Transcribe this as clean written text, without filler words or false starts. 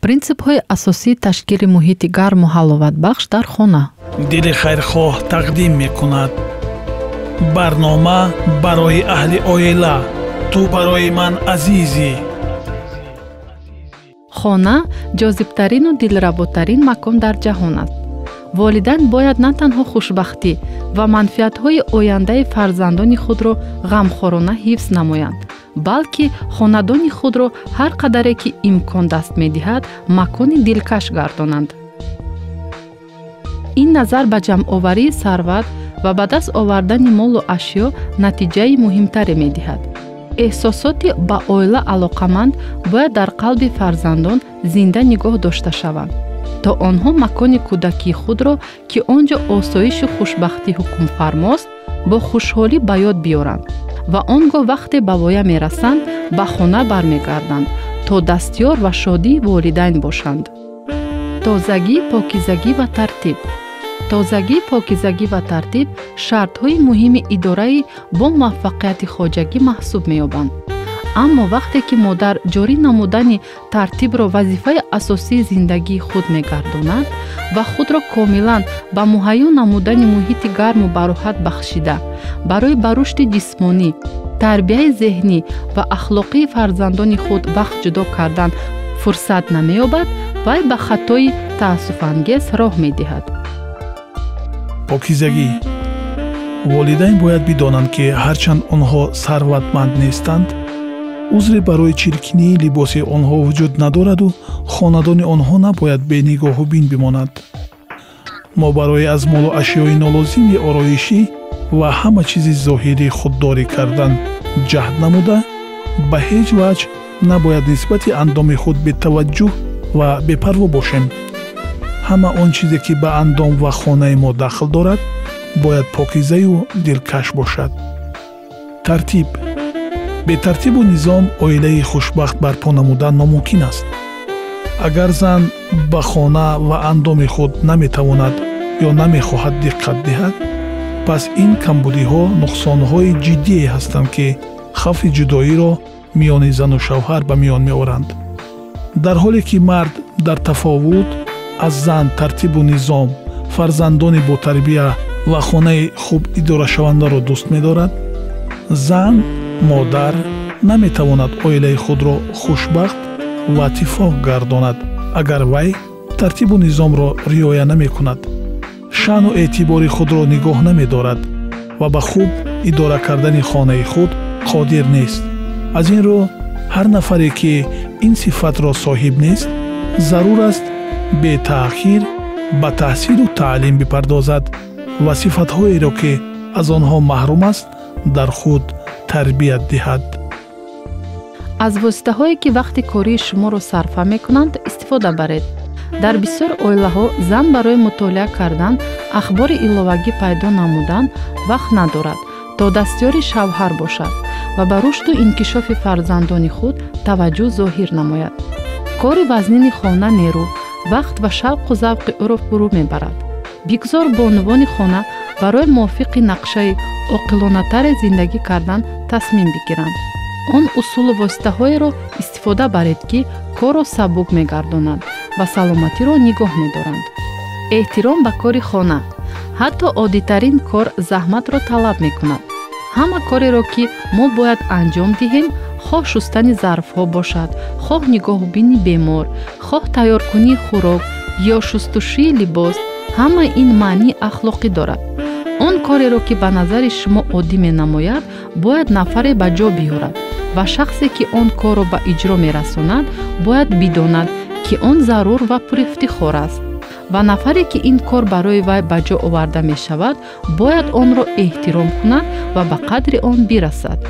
Принципҳои асосии ташкили муҳити гарму ҳаловатбахш дар хона. Дили хайрхоҳ тақдим мекунад. Барнома барои аҳли оила. Ту барои ман азизӣ. Хона ҷозибтарину дилработарин макон дар ҷаҳон аст. Волидайн бояд на танҳо хушбахтӣ ва манфиатҳои ояндаи фарзандони худро ғамхорона ҳифз намоянд, балки хонадони худро ҳар қадаре ки имкон даст медиҳад, макони дилкаш гардонанд. Ин назар ба ҷамъоварии сарват ва ба даст овардани молу ашё натиҷаи муҳимтаре медиҳад. Эҳсосоти ба оила алоқаманд бояд дар қалби фарзандон зинда нигоҳ дошта шаванд, то онҳо макони кӯдакии худро, ки он ҷо осоишу хушбахтӣ ҳукмфармост, бо хушҳолӣ ба ёд биёранд ва он гоҳ вақте ба воя мерасанд, ба хона бармегарданд, то дастёр ва шодии волидайн бошанд. Тозагӣ, покизагӣ ва тартиб. Тозагӣ, покизагӣ ва тартиб шартҳои муҳими идораи бо муваффақияти хоҷагӣ маҳсуб меёбанд. Аммо вақте ки модар ҷорӣ намудани тартибро вазифаи асосии зиндагии худ мегардонад ва худро комилан ба муҳайё намудани муҳити гарму бароҳат бахшида, барои ба рушди ҷисмонӣ, тарбияи зеҳнӣ ва ахлоқии фарзандони худ вақт ҷудо кардан фурсат намеёбад, вай ба хатои таассуфангез роҳ медиҳад. Покизагӣ. Волидайн бояд бидонанд, ки ҳарчанд онҳо сарватманд нестанд, узре барои чиркинии либоси онҳо вуҷуд надораду хонадони онҳо набояд бенигоҳу бин бимонад. Мо барои аз молу ашёи нолозими ороишӣ ва ҳама чизи зоҳирӣ худдорӣ кардан ҷаҳд намуда, ба ҳеҷ ваҷҳ набояд нисбати андоми худ бетаваҷҷӯҳ ва бепарво бошем. Ҳама он чизе, ки ба андом ва хонаи мо дахл дорад, бояд покизаю дилкаш бошад. Тартиб. Бетартибу низом оилаи хушбахт барпо намудан номумкин аст. Агар зан ба хона ва андоми худ наметавонад ё намехоҳад диққат диҳад, пас ин камбудиҳо нуқсонҳои ҷиддие ҳастанд, ки хавфи ҷудоиро миёни зану шавҳар ба миён меоранд. Дар ҳоле ки мард дар тафовут аз зан тартибу низом, фарзандони ботарбия ва хонаи хуб идорашавандаро дӯст медорад, зан модар наметавонад оилаи худро хушбахт ва иттифоқ гардонад, агар вай тартибу низомро риоя намекунад, шаъну эътибори худро нигоҳ намедорад ва ба хуб идора кардани хонаи худ қодир нест. Аз ин рӯ ҳар нафаре, ки ин сифатро соҳиб нест, зарур аст бетаъхир ба таҳсилу таълим бипардозад ва сифатҳоеро, ки аз онҳо маҳрум аст, дар худ тарбият диҳад. Аз воситаҳое, ки вақти кории шуморо сарфа мекунанд, истифода баред. Дар бисёр оилаҳо зан барои мутолиа кардан, ахбори иловагӣ пайдо намудан вақт надорад, то дастёри шавҳар бошад ва ба рушду инкишофи фарзандони худ таваҷҷӯҳ зоҳир намояд. Кори вазнини хона нерӯ, вақт ва шавқу завқи ӯро фурӯ мебарад. Бигзор бонувони хона барои мувофиқи нақшаи оқилонатаре зиндагӣ кардан тасмим бигиранд. Он усулу воситаҳоеро истифода баред, ки корро сабук мегардонанд ва саломатиро нигоҳ медоранд. Эҳтиром ба кори хона. Ҳатто оддитарин кор заҳматро талаб мекунад. Ҳама кореро, ки мо бояд анҷом диҳем, хоҳ шустани зарфҳо бошад, хоҳ нигоҳубини бемор, хоҳ тайёркунии хӯрок ё шустушӯии либос, ҳама ин маънии ахлоқӣ дорад. Он кореро, ки ба назари шумо оддӣ менамояд, бояд нафаре ба ҷо биёрад ва шахсе, ки он корро ба иҷро мерасонад, бояд бидонад, ки он зарур ва пурифтихор аст. Ва нафаре, ки ин кор барои вай ба ҷо оварда мешавад, бояд онро эҳтиром кунад ва ба қадри он бирасад.